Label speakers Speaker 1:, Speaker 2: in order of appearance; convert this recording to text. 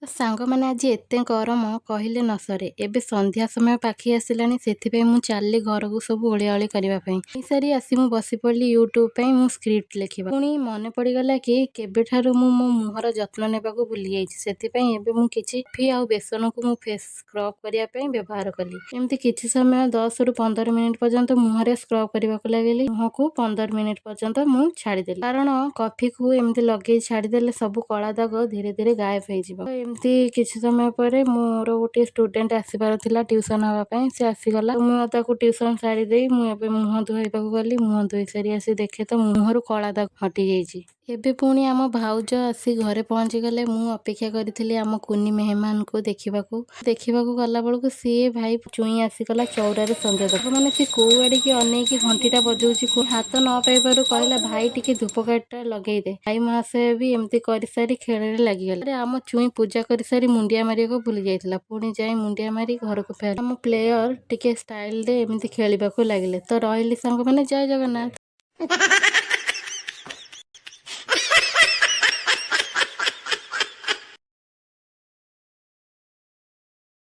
Speaker 1: ସାଙ୍ଗମାନେ, ଆଜି ଏତେ ଗରମ କହିଲେ ନ ସରେ। ଏବେ ସନ୍ଧ୍ୟା ସମୟ ପାଖେଇ ଆସିଲାଣି, ସେଥିପାଇଁ ମୁଁ ଚାଲିଲି ଘରକୁ ସବୁ ଓଳିଆଓଳି କରିବା ପାଇଁ। ସାରି ଆସି ମୁଁ ବସି ପଡ଼ିଲି ୟୁଟ୍ୟୁବ୍ ପାଇଁ ମୁଁ ସ୍କ୍ରିପ୍ଟ ଲେଖିବା। ପୁଣି ମନେ ପଡ଼ିଗଲା କି କେବେଠାରୁ ମୁଁ ମୋ ମୁହଁର ଯତ୍ନ ନେବାକୁ ଭୁଲି ଯାଇଛି। ସେଥିପାଇଁ ଏବେ ମୁଁ କିଛି କଫି ଆଉ ବେସନକୁ ମୁଁ ଫେସ୍ ସ୍କ୍ରବ୍ କରିବା ପାଇଁ ବ୍ୟବହାର କଲି। ଏମିତି କିଛି ସମୟ, 10ରୁ 15 ମିନିଟ୍ ପର୍ଯ୍ୟନ୍ତ ମୁହଁରେ ସ୍କ୍ରବ୍ କରିବାକୁ ଲାଗିଲି। ମୁହଁକୁ 15 ମିନିଟ୍ ପର୍ଯ୍ୟନ୍ତ ମୁଁ ଛାଡ଼ିଦେଲି, କାରଣ କଫିକୁ ଏମିତି ଲଗେଇ ଛାଡ଼ିଦେଲେ ସବୁ କଳା ଦାଗ ଧୀରେ ଧୀରେ ଗାୟବ ହେଇଯିବ। ତ ଏମିତି କିଛି ସମୟ ପରେ ମୋର ଗୋଟିଏ ଷ୍ଟୁଡେଣ୍ଟ ଆସିବାର ଥିଲା ଟ୍ୟୁସନ୍ ହେବା ପାଇଁ, ସେ ଆସିଗଲା। ମୁଁ ତାକୁ ଟ୍ୟୁସନ୍ ସାରିଦେଇ ମୁଁ ଏବେ ମୁହଁ ଧୋଇବାକୁ ଗଲି। ମୁହଁ ଧୋଇ ସାରି ଆସି ଦେଖେ ତ ମୁହଁରୁ କଳା ଦାଗ ହଟିଯାଇଛି। ଏବେ ପୁଣି ଆମ ଭାଉଜ ଆସି ଘରେ ପହଞ୍ଚିଗଲେ। ମୁଁ ଅପେକ୍ଷା କରିଥିଲି ଆମ କୁନି ମେହମାନକୁ ଦେଖିବାକୁ। ଦେଖିବାକୁ ଗଲା ବେଳକୁ ସିଏ ଭାଇ ଚୁଇଁ ଆସିଗଲା ଚଉରାରେ ସଞ୍ଜ ଦେବାକୁ। ମାନେ ସେ କୋଉ ଆଡ଼ିକି ଅନେଇକି ଘଣ୍ଟିଟା ବଜଉଛି। ହାତ ନ ପାଇବାରୁ କହିଲା, "ଭାଇ, ଟିକେ ଧୂପକାଠିଟା ଲଗେଇଦେ।" ଭାଇ ମହାଶୟ ବି ଏମିତି କରିସାରି ଖେଳରେ ଲାଗିଗଲେ। ଆରେ, ଆମ ଚୁଇଁ ପୂଜା କରିସାରି ମୁଣ୍ଡିଆ ମାରିବାକୁ ଭୁଲି ଯାଇଥିଲା। ପୁଣି ଯାଇ ମୁଣ୍ଡିଆ ମାରି ଘରକୁ ଫେରିଲା। ଆମ ପ୍ଲେୟର ଟିକେ ଷ୍ଟାଇଲରେ ଏମିତି ଖେଳିବାକୁ ଲାଗିଲେ। ତ ରହିଲି ସାଙ୍ଗମାନେ, ଜୟ ଜଗନ୍ନାଥ।